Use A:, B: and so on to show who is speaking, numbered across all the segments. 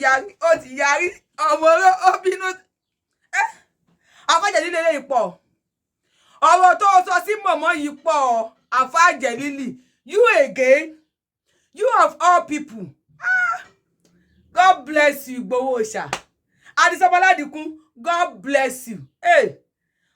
A: Yarí, ó ti yarí, ọmọ oró ó bínú. Àfáà Jẹ̀lílì, eléyìí pọ̀. Ọ̀rọ̀ tó sọ sí mọ̀mọ́ yìí pọ̀. Àfáà Jẹ̀lílì, you again, you of all people. Ah, God bless you. Ìgbòho ṣá, Àdìsọ́bọ́ládìkún, God bless you. Hey,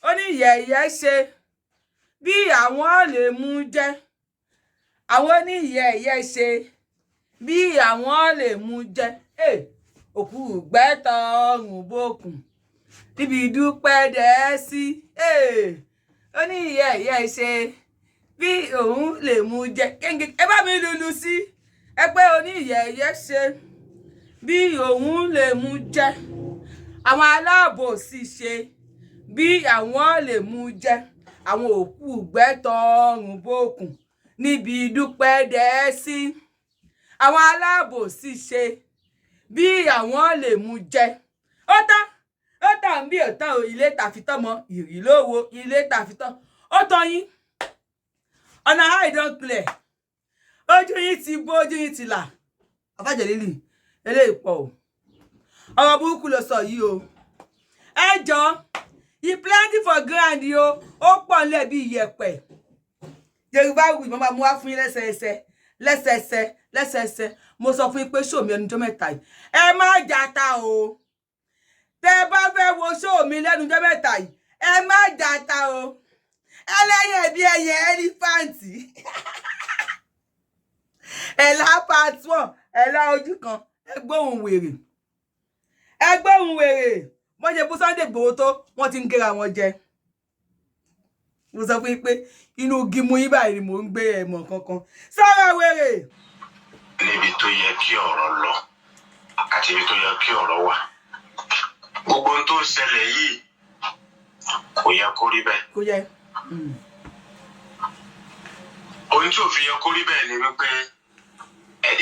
A: ó ní yẹ̀yẹ́ ṣe bí àwọn lè mú jẹ́, àwọn ní yẹ̀yẹ́ ṣe bí àwọn lè mú jẹ́. Hey, òkú gbẹ́tọ̀ ọrùn bókun níbi dúpẹ́ dẹ́ sí. Ó ní yẹ̀yẹ́ ṣe bí òun lè mú jẹ kéńgé. Ẹ bá mi lulu sí ẹ pé oní yẹ̀yẹ́ ṣe bí òun lè mú jẹ, àwọn aláàbòsí ṣe bí àwọn lè mú jẹ, àwọn òkú gbẹ́tọ̀ ọrùn bókun níbi dúpẹ́ dẹ́ sí, àwọn aláàbòsí ṣe bí àwọn lè mú jẹ. Ó tán, ó tàn bí ó tán o. Ilé tàfitán mọ ìrìlówó, ilé tàfitán ó tán yín. Ọ̀nà eye don clear, ojú yín ti bó, ojú yín ti là. Àfáà Jẹ̀lílì, eléyìí pọ̀ o. Ọ̀rọ̀ burúkú ló sọ yìí o. Ẹ jọ, e plenty for ground o. Ó pọ̀ nílẹ̀ bí iyẹ̀pẹ̀. Yorùbá wì, mo máa mú wá fún yín lẹ́sẹẹsẹ, lẹ́sẹẹsẹ, lẹ́sẹẹsẹ. Mo sọ fún yín pé show mi ẹnujọ́ mẹ́ta yìí, ẹ má jata o. Tẹ bá fẹ́ wo show mi lẹ́nujọ́ mẹ́ta yìí, ẹ má jata o. Ẹlẹ́yẹ̀ bí ẹyẹ elephant, ẹ̀là part one, ẹ̀là ojú kan. Ẹ gbóhùn wèrè, ẹ gbóhùn wèrè. Wọ́n ṣe bú Sunday Igboho tó, wọ́n ti ń gẹ́ra wọn jẹ. Mo sọ fún yín pé inú gímú yín báyìí ni mò ń gbé ẹ̀mọ̀ kankan sọ̀rọ̀ wèrè.
B: Níbi tó yẹ kí ọ̀rọ̀ lọ àti ibi tó yẹ kí ọ̀rọ̀ wà, gbogbo ohun tó ń ṣẹlẹ̀ yìí kò yẹ kó rí bẹ́ẹ̀.
A: Kò yẹ.
B: Ohun tí ò fi yẹ kó rí bẹ́ẹ̀ ni wípé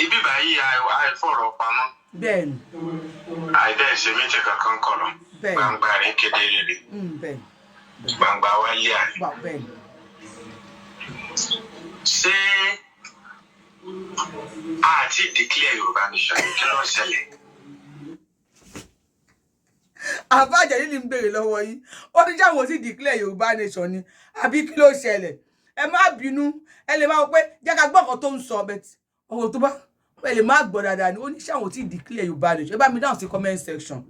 B: ibi báyìí, àìfọ̀rọ̀ pamọ́, àìdẹ́ ṣe méjì kankan kọ̀rọ̀, gbangba rẹ̀ kedere rè, gbangba wálé àná.
A: Wà bẹ́ẹ̀ni.
B: Ṣé a ti declare Yorùbá nation? Kí ló ń ṣẹlẹ̀?
A: Àfáà Jẹ̀lílì ń béèrè lọ́wọ́ yín, ó ní jáwọ́ sí declare Yorùbá nation ni, àbí kí ló ṣẹlẹ̀? Ẹ má bínú, ẹ lè máa wọ pé jẹ́ ká gbọ́ nǹkan tó ń sọ bẹ́ẹ̀. Ọ̀rọ̀ tó bá ẹ lè má gbọ́ dáadáa ni. Ó ní ṣáwọn tí declare Yorùbá nation? Ẹ bá mi dáhùn sí comment section.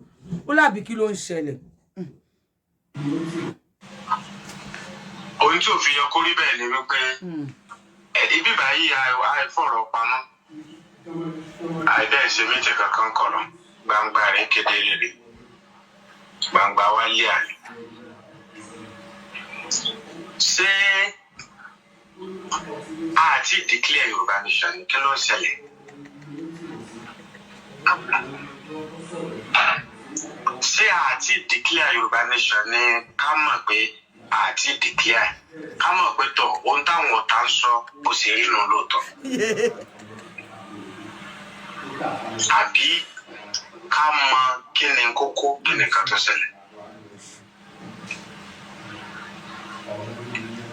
A: Ó lábí kí ló ń ṣẹlẹ̀?
B: Ohun tí ò fi yẹ kó rí bẹ́ẹ̀ ni wípé ibi báyìí, àìfọ̀rọ̀ pamọ́, àìdẹ́ ṣe méjì kankan kọ̀rọ̀, gbangba rẹ̀ kedere rè, gbangba wálé àná. Ṣé a ti declare Yorùbá nation ni? Kí ló ń ṣẹlẹ̀? Ṣé a ti declare Yorùbá nation ni? Ká mọ̀ pé a ti declare, ká mọ̀ pé tọ̀, ohun táwọn ọ̀tá ń sọ bó ṣe rí nù lóòótọ́, àbí ká mọ kí ni kókó, kí ni nǹkan tó ṣẹlẹ̀?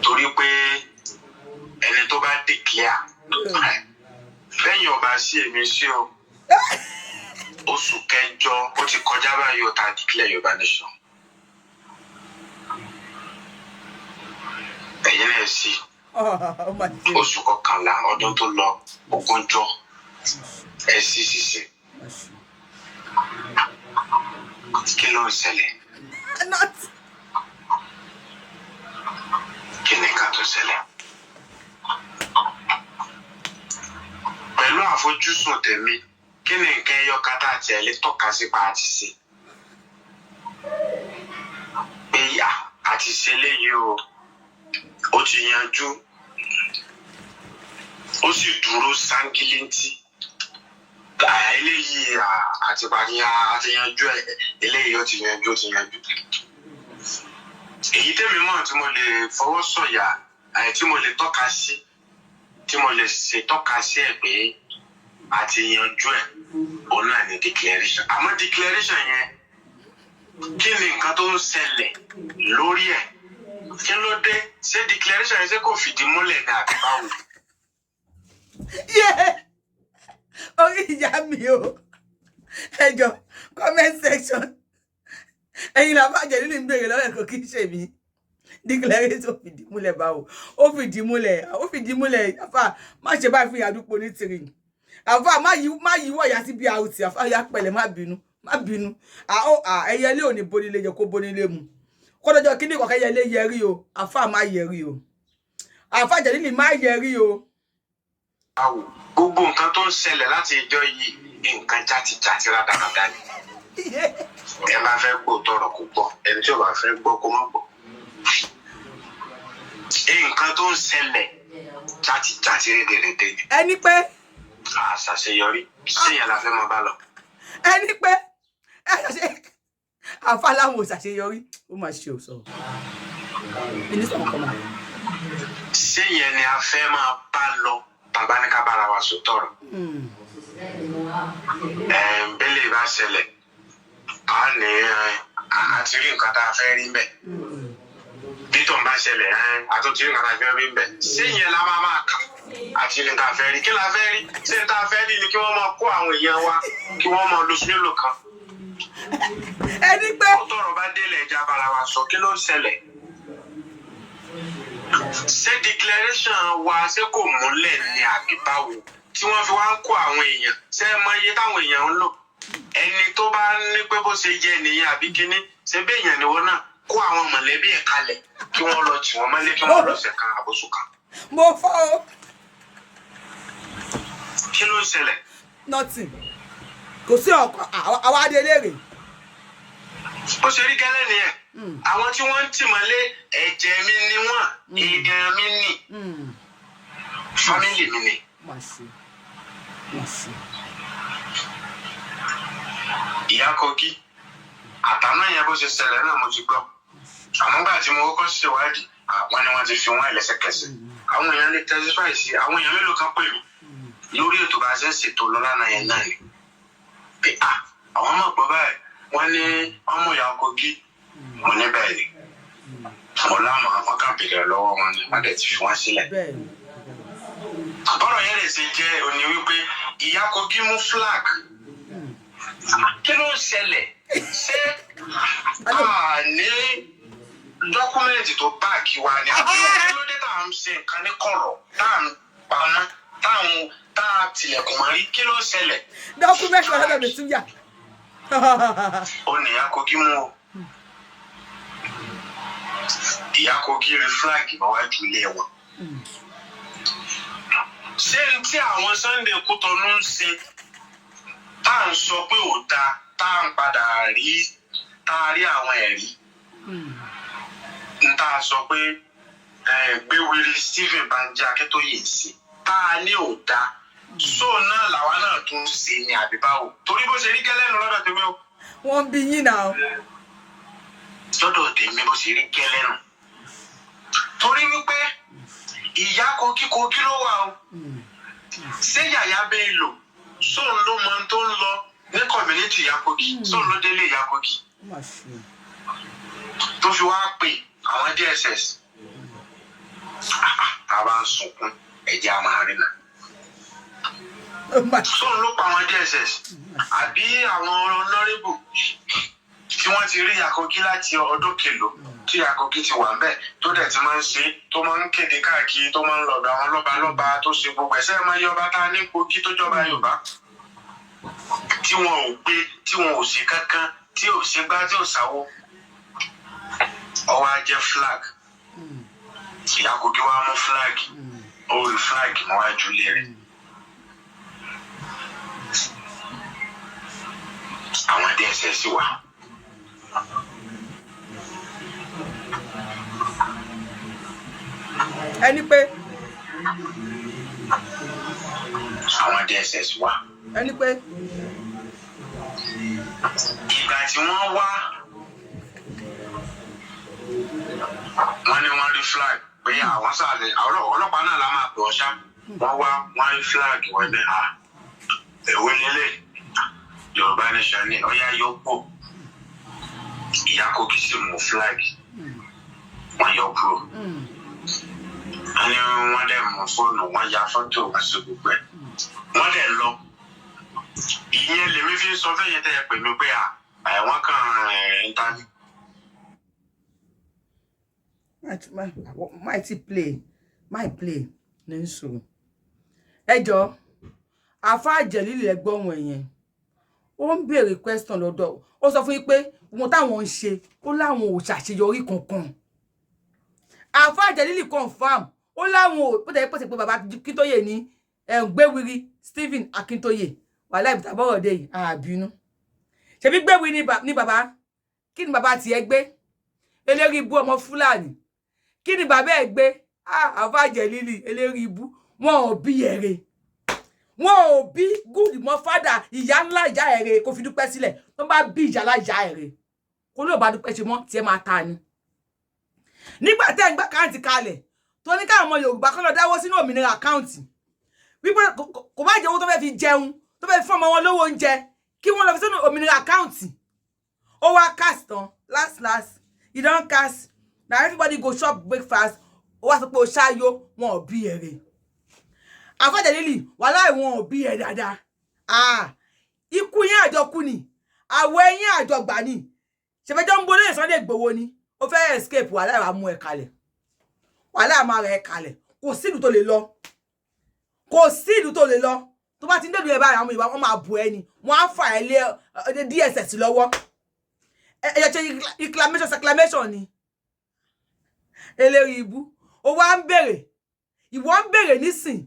B: Torí pé ẹni tó bá declare lẹ́yìn ọba sí èmi sí o, oṣù kẹjọ ó ti kọjá báyìí ó ta declare Yorùbá nation. Ẹ̀yin náà sí
A: Ó mà ṣe.
B: oṣù kọkànlá ọdún tó lọ, ogúnjọ́, ẹ sí sísè.
A: Mà ṣe.
B: Kí ló ń ṣẹlẹ̀?
A: Not
B: Kí ni nǹkan tó ṣẹlẹ̀? Pẹ̀lú àfojúsùn tèmi, kí ni nǹkan ẹyọ kan tá a tiẹ̀ lè tọ́ka sí pa àti ṣe pé yà àti ṣe léyìí o, ó ti yanjú, ó sì dúró sángíléntì, eléyìí àti parí, àti yanjú ẹ, eléyìí ó ti yanjú, ó ti yanjú. Èyí tèmi mọ̀ tí mo lè fọwọ́ sọ̀yà, tí mo lè tọ́ka sí, tí mo lè ṣe tọ́ka sí ẹ̀ pé àti yanjú ẹ̀, òun náà ni declaration. Àmọ́ declaration yẹn, kí ni nǹkan tó ń ṣẹlẹ̀ lórí ẹ̀? Kí ló dé? Ṣé declaration yẹn, ṣé kò fìdí múlẹ̀ ní àbí báwo?
A: Yeah, orí ìyá mi o. Ẹ jọ, comment section, ẹ̀yin làbá Jẹ̀lílì ń béèrè lọ́wọ́ ẹ̀kọ́, kì í ṣe mi. Declaration fìdí múlẹ̀ báwo? Ó fìdí múlẹ̀, ó fìdí múlẹ̀. Àfà, má ṣe báyìí fún ìyàdúpọ̀ ní tìrì. Àfà, má yí, má yíwọ̀ ya sí BRT. Àfà, ya pẹ̀lẹ́, má bínú, má bínú. Ẹyẹlé ò ní bonílé jẹ kó bonílé mu kọ́dọ̀jọ́ kíní kọ̀ọ̀kan. Ẹyẹlé yẹrí o. Àfà, má yẹrí o. Àfà Jẹ̀lílì, má yẹrí o.
B: Àwò gbogbo nǹkan tó ń ṣẹlẹ̀ láti ìjọ yìí, nǹkan játijàti rádaràda ni. Ẹ bá fẹ́ gbọ́ tọrọ kó gbọ́, ẹni tí ò bá fẹ́ gbọ́ kó má gbọ́. Nǹkan tó ń ṣẹlẹ̀, játijàti rédèrèdè ni.
A: Ẹni pé
B: Àṣàṣeyọrí ṣéyàn la fẹ́ máa bá lọ.
A: Ẹni pé ẹ ṣàṣe, àfa láwọn ò ṣàṣeyọrí. Ó máa ṣe, ò sọ mínísítà kan máa.
B: Ṣéyàn ni a fẹ́ máa bá lọ? Bàbá ní ká bára wa sọ tọrọ. Bẹ́lẹ̀ bá ṣẹlẹ̀, a ní a ti rí nǹkan tá a fẹ́ rí mbẹ̀. Bí tó ń bá ṣẹlẹ̀, a tún ti rí nǹkan tá a fẹ́ rí mbẹ̀. Ṣéyàn la máa máa kà àti nǹkan tá a fẹ́ rí? Kí la fẹ́ rí? Ṣé n tá a fẹ́ rí ni kí wọ́n máa kó àwọn èèyàn wa, kí wọ́n máa lóṣù mélòó kan?
A: Ẹni pé
B: Ó tọrọ bá délẹ̀, ẹja bára wa sọ, kí ló ń ṣẹlẹ̀? Ṣé declaration wa, ṣé kò múlẹ̀ ní àbí báwo tí wọ́n fi wá ń kó àwọn èèyàn? Ṣé ẹ mọ iye táwọn èèyàn ń lò? Ẹni tó bá ní pé bó ṣe jẹ nìyẹn àbí kínní, ṣé bẹ́ẹ̀ èèyàn ni wọ́n náà kó àwọn mọ̀lẹ́bí ẹ̀ kalẹ̀ kí wọ́n lọ tì wọ́n mọ́lé, kí wọ́n lọ ṣẹ̀ kan àbòsùn kan?
A: Mo fọ́ o.
B: Kí ló ń ṣẹlẹ̀?
A: Nothing, kò sí ọkọ àwa adé léèrè.
B: Bó ṣe rí gẹ́lẹ́ nìyẹn. Àwọn tí wọ́n ń tì mọ́lé, ẹ̀jẹ̀ mi ni wọ́n, èèyàn mi ni, family mi ni.
A: Má ṣe, má ṣe.
B: Ìyá Kogi àtàná yẹn, bó ṣe ṣẹlẹ̀ náà mo ti gbọ́, àmọ́ gbà tí mo kọ́kọ́ ṣèwádìí, àwọn ni wọ́n ti fi wọ́n lẹ́sẹ̀kẹsẹ̀. Àwọn èèyàn lè testify sí. Àwọn èèyàn mélòó kan pè mí lórí ètò bá a ṣe ń ṣètò lọ lánàá yẹn náà ni pé à àwọn ọmọ gbọ́ báyìí, wọ́n ní ọmọ ìyá Kogi. Mo ní bẹ́ẹ̀ ni, mo láwọn àwọn kan bèrè lọ́wọ́ wọn ni wọ́n dẹ̀ ti fi wọ́n sílẹ̀.
A: Bẹ́ẹ̀ ni.
B: Bọ́rọ̀ yẹn lè ṣe jẹ́ òní wípé ìyá Kogi mú flag. Kí ló ń ṣẹlẹ̀? Ṣé a ní document tó back wa ni àbí kí ló dé tá à ń ṣe nǹkan ní kọ̀rọ̀, tá à ń pamọ́, tá à tilẹ̀kùn mọ́rí? Kí ló ń ṣẹlẹ̀?
A: Document ọlọ́dọ̀ mi tún yà.
B: Ó ní ìyá Kogi mú o. Ìyá Kogi rí flag níwájú ilé wọn. Ṣé n tí àwọn Sunday Kútọ́nù ń ṣe, tá à ń sọ pé ò dáa, tá à ń padà rí, tá a rí àwọn ẹ̀rí n tá a sọ pé gbéwìrì Stephen Banji Akíntóyè ń ṣe, tá a ní ò dáa, so náà làwa náà tún ń ṣe ni àbí báwo? Torí bó ṣe rí gẹ́lẹ́ nu lọ́dọ̀ tèmi o.
A: Wọ́n ń bí yín náà.
B: Lọ́dọ̀ tèmi, bó ṣe rí gẹ́lẹ́ nu, torí wípé ìyá Kogi, Kogi ló wà o. Ṣé Yàyà Bello, sóun ló mọ ohun tó ń lọ ní community ìyá Kogi? Sóun ló délé ìyá Kogi
A: Ó mà ṣe.
B: tó fi wá pè àwọn DSS? Tá a bá ń sunkún, ẹ̀jẹ̀ á máa rí nà.
A: Ó mà ṣe.
B: Sóun ló pa àwọn DSS àbí àwọn honourable tí wọ́n ti rí ìyá Kogi láti ọdún kèlò tí ìyá Kogi ti wà ńbẹ̀, tó dẹ̀ ti máa ń ṣe, tó máa ń kéde káàkiri, tó máa ń lọ́dọ̀ àwọn lọ́balọ́ba, tó ṣe gbogbo ẹ̀sẹ̀ máa yọ ọba tá a ní Kogi tó jọba Yorùbá, tí wọn ò gbé, tí wọn ò ṣe kankan, tí ò ṣe gbá, tí ò ṣàwó, ọwọ́ á jẹ́ flag. Ìyá Kogi wá mú flag, ó rí flag mọ́wájú ilé rẹ̀. Àwọn DSS wà.
A: Ẹni pé
B: Àwọn DSS wà.
A: Ẹni pé
B: Ìgbà tí wọ́n wá, wọ́n ní wọ́n rí flag pé àwọn sàlẹ̀ ọlọ́pàá náà la máa pè ọ́ ṣá. Wọ́n wá, wọ́n rí flag, wọ́n ní à èwo nílé Yorùbá nation ní ọ̀yá yọpọ̀. Ìyá Kogi sì mú flag, wọ́n yọ kúrò. Wọ́n ní wọ́n dẹ̀ mú fóònù, wọ́n ya fọ́tò, wọ́n ṣe gbogbo ẹ̀, wọ́n dẹ̀ lọ. Ìyẹn lèmi fi ń sọ fẹ́yẹ tẹ́ ẹ pè mí pé à wọ́n kàn interview.
A: Máì ti play, máì play ní sùúrù. Ẹ jọ, Àfáà Jẹ̀lílì, ẹ gbọ́ wọn yẹn. Ó ń béèrè question lọ́dọ̀, ó sọ fún yín pé ohun táwọn ń ṣe, ó láwọn ò ṣàṣeyọrí kankan. Àfáà Jẹ̀lílì confirm, ó láwọn ò bó tẹ̀ pèsè pé bàbá Akíntóyè ní Gbéwìrì Stephen Akíntóyè. Wàhálà ìbùtà bọ́rọ̀ dé yìí, àbínú ṣebí Gbéwìrì ní bàbá. Kí ni bàbá tiẹ̀ gbé? Eléri ibú ọmọ Fúlàní, kí ni bàbá ẹ̀ gbé? Àfáà Jẹ̀lílì, eléri ibú, wọn ò bí ẹ̀rẹ̀, wọn ò bí gúdì mọ́ fádà ìyá ńlá ìyá ẹ̀rẹ̀ kò fi dúpẹ́ sílẹ̀. Tó bá bí ìyá ńlá ìyá ẹ̀rẹ̀ kó lóò bá dúpẹ́ ṣe mọ́ tiẹ̀ máa ta ni. Nígbà tẹ́ ń gbá account kalẹ̀, tó ní káwọn ọmọ Yorùbá kọ́ lọ dáwọ́ sínú òmìnira account, wípé kò bá jẹ́ owó tó fẹ́ fi jẹun, tó fẹ́ fi fún ọmọ wọn lówó oúnjẹ, kí wọ́n lọ fi sínú òmìnira account. Ó wá cast tán, last last you don cast na, everybody go chop breakfast. Ó wá sọ pé o ṣáyó. Wọn ò bí ẹ̀rẹ̀, Àfáà Jẹ̀lílì, wàhálà, wọn ò bí ẹ̀ dáadáa. Ikú yín àjọkú ni, àwọ̀ ẹ̀yìn àjọgbà ni. Ṣèfẹ́jọ́ ń bolóyè Sunday Igboho ni ó fẹ́ escape. Wàhálà, wàá mú ẹ kalẹ̀, wàhálà máa rẹ̀ ẹ kalẹ̀. Kò sí ìlú tó lè lọ, kò sí ìlú tó lè lọ. Tó bá ti ń dèlú ẹ báyìí, àwọn ìwà wọn máa bù ẹ ni, wọn á fà ẹ lé DSS lọ́wọ́. Ẹ ṣe reclamation reclamation ni. Eléri ibú, ó wá ń béèrè, ìwọ ń béèrè nísìn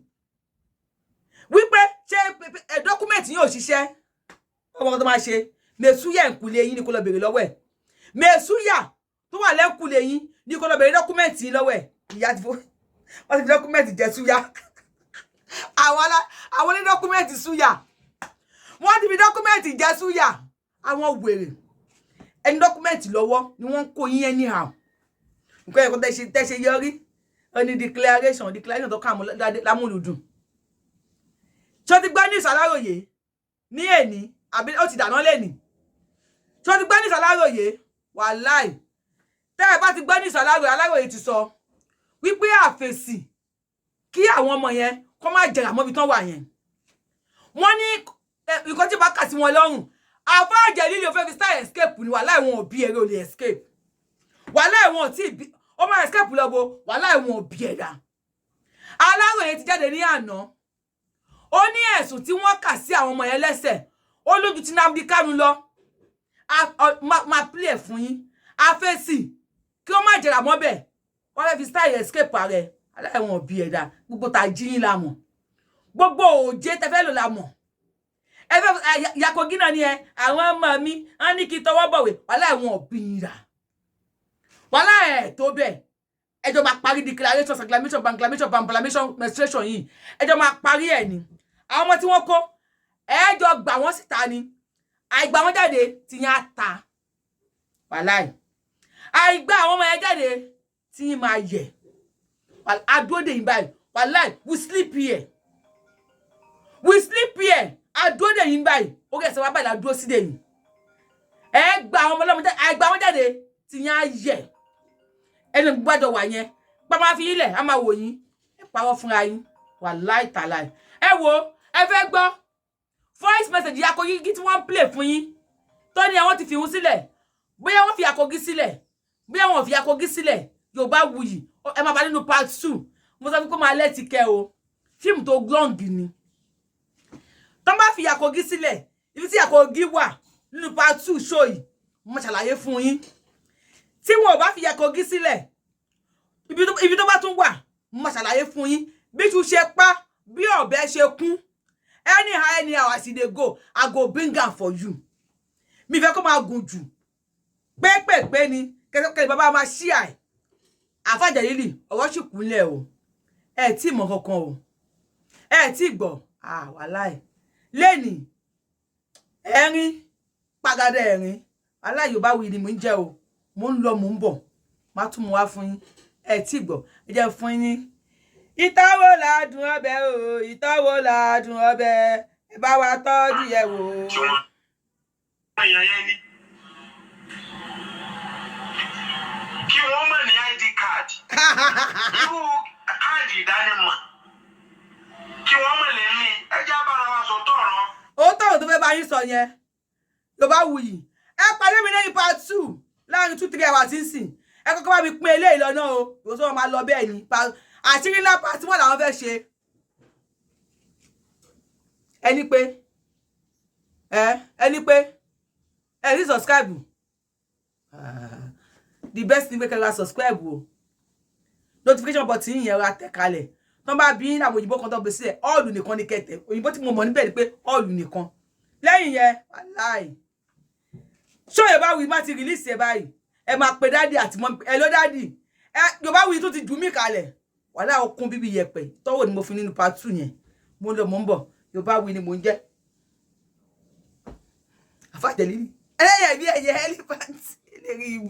A: wípé ṣé document yóò ṣiṣẹ́. Ọmọ tó máa ṣe mẹ̀súyà ẹ̀kúlé yín ni kó lọ béèrè lọ́wọ́ ẹ̀. Mẹ̀súyà tó wà lẹ́kùlé yín ni kó lọ béèrè document yín lọ́wọ́ ẹ̀. Ìyá ti fọ́, wọ́n ti fi document jẹ súyà. Àwọn ní document súyà, wọ́n ti fi document jẹ súyà. Àwọn wèrè ẹni document lọ́wọ́ ni wọ́n ń kó yín anyhow. Nǹkan ẹ̀kọ́ tẹ́ ṣe yọrí ó ní declaration, declaration tó kà mọ́ lámúlùdùn. Ṣó ti gbọ́ ní ìsàláròyé ní èní, àbí ó ti dàná lẹ́nì? Ṣó ti gbọ́ ní ìsàláròyé? Wàláì, tẹ́ ẹ bá ti gbọ́ ní ìsàláròyé, Aláròyé ti sọ wípé àfèsì kí àwọn ọmọ yẹn kó má jẹrà mọ́bi tán wà yẹn. Wọ́n ní nǹkan tí bá kà sí wọn lọ́rùn. Àfáà Jẹ̀lílì, ò fẹ́ fi style escape ni. Wàláì, wọn ò bí eré ò lè escape. Wàláì, wọn ò tí ì bí ó máa escape lọ́bọ̀. Wàláì, wọn ò bí ẹ̀dá. Aláròyé ti jáde ní àná, ó ní ẹ̀sùn tí wọ́n kà sí àwọn ọmọ yẹn lẹ́sẹ̀, ó lójú tí Nnamdi Kanu lọ. Máa play ẹ̀ fún yín. Àfẹ́sì kí wọ́n má jẹrà mọ́bẹ̀, wọ́n fẹ́ fi style escape ààrẹ aláìwọ̀n òbí ẹ̀dá. Gbogbo tá a jí yín la mọ̀, gbogbo òjé tẹ fẹ́ lò la mọ̀. Ẹ fẹ́ Yakogi náà ni ẹ àwọn ọmọ mi wọ́n ní kí tọwọ́ bọ̀wé. Wàhálà, òbí yín rà, wàhálà ẹ̀ tó bẹ́ẹ̀. Ẹjọ́ máa parí declaration, acclamation, banglamation, bamblamation, menstruation yìí, ẹjọ́ máa parí ẹ̀ ni. Àwọn ọmọ tí wọ́n kó, ẹjọ́ gbà wọ́n síta ni. Àìgbà wọn jáde tí yẹn á ta. Wàláì, àìgbà àwọn ọmọ yẹn jáde tí yín máa yẹ adóde yìí báyìí. Wàláì, we sleep here, we sleep here. Adóde yìí báyìí, orí ẹsẹ̀ wa báyìí la dúró sí dè yìí. Ẹ gba àwọn ọmọ ọlọ́mọ jáde, àìgbà wọn jáde tí yẹn á yẹ. Ẹnu gbọ́dọ̀ wà yẹn pàmò àfi yín lẹ̀, á máa wò yín. Ẹ pawọ́ fúnra yín. Wàláì tàláì. Ẹ wo, ẹ fẹ́ gbọ́ voice message Yakogi tí wọ́n ń play fún yín, tó ní àwọn ti fi òun sílẹ̀. Bóyá wọ́n fi Yakogi sílẹ̀, bóyá wọ́n fi Yakogi sílẹ̀, Yorùbá wuyì, ẹ máa bá nínú part 2. Mo sọ fún kó máa lẹ́tì kẹ́ o, fíìmù tó long ni. Tó bá fi Yakogi sílẹ̀, ibi tí Yakogi wà nínú part 2 show yìí, mo ṣàlàyé fún yín. Tí wọn ò bá fi Yakogi sílẹ̀, ibi tó bá tún wà, mo ṣàlàyé fún yín bí tún ṣe pa, bí ọ̀bẹ ṣe kún. Anyhow, anyhow, as e dey go, I go bring am for you. Mi fẹ́ kó máa gùn jù pépèpé ni kẹsẹkẹsẹ. Bàbá máa ṣí àì. Àfáà Jẹ̀lílì, ọ̀rọ̀ sì kúnlẹ̀ o. Ẹ tí mọ̀ kankan o, ẹ tí gbọ́ wàláì lẹ́nì ẹ̀rín pàgàdà ẹ̀rín. Wàláì, Yorùbá wí ni mò ń jẹ́ o. Mò ń lọ, mò ń bọ̀, má tún mu wá fún yín. Ẹ tí gbọ́, ẹ jẹ́ fún yín ní ìtọ́wò ládùn ọbẹ̀ o. Ìtọ́wò ládùn ọbẹ̀, ẹ bá wa tọ́jú ẹ wò.
B: Tí wọ́n èèyàn yẹn ni kí wọ́n mọ̀ ní ID card, irú káàdì ìdánimọ̀, kí wọ́n mọ̀ lè ní ẹjẹ́ abára wa sọ tọ̀rọ̀.
A: Ó tọ̀rọ̀. yín sọ yẹn. Yorùbá Wuyì, ẹ pàdé mi lẹ́yìn part two láàrin 2-3 hours nísìn. Ẹ kọ́kọ́ bá mi pín eléyìí lọ náà o, ìwòsàn wọn máa lọ bẹ́ẹ̀ ni. Àṣírí ńlá part one làwọn fẹ́ ṣe. Ẹni pé ẹni pé ẹ ní subscribe, the best thing pé kẹ́ ra subscribe o. Notification button yẹn, ra tẹ̀ kalẹ̀. Tó bá bí àwọn òyìnbó kan tó gbé sílẹ̀, all nìkan ní kẹtẹ̀. Òyìnbó tí mo mọ̀ níbẹ̀ ni pé all nìkan. Lẹ́yìn yẹn, wàláì, ṣó Yorùbá Wuyì má ti release ẹ báyìí, ẹ máa pe daddy àti mummy ẹ ló daddy ẹ. Yorùbá Wuyì tún ti jù mí kalẹ̀. Wàhálà okun bíbí yẹpẹ̀ tọ́wọ́ ni mo fi nínú part two yẹn. Mo ń lọ, mo ń bọ̀. Yorùbá Wuyì ni mò ń jẹ́. Àfàjẹ̀lì ẹlẹ́yẹ̀ bí ẹ̀yẹ elephant, eléri ibu.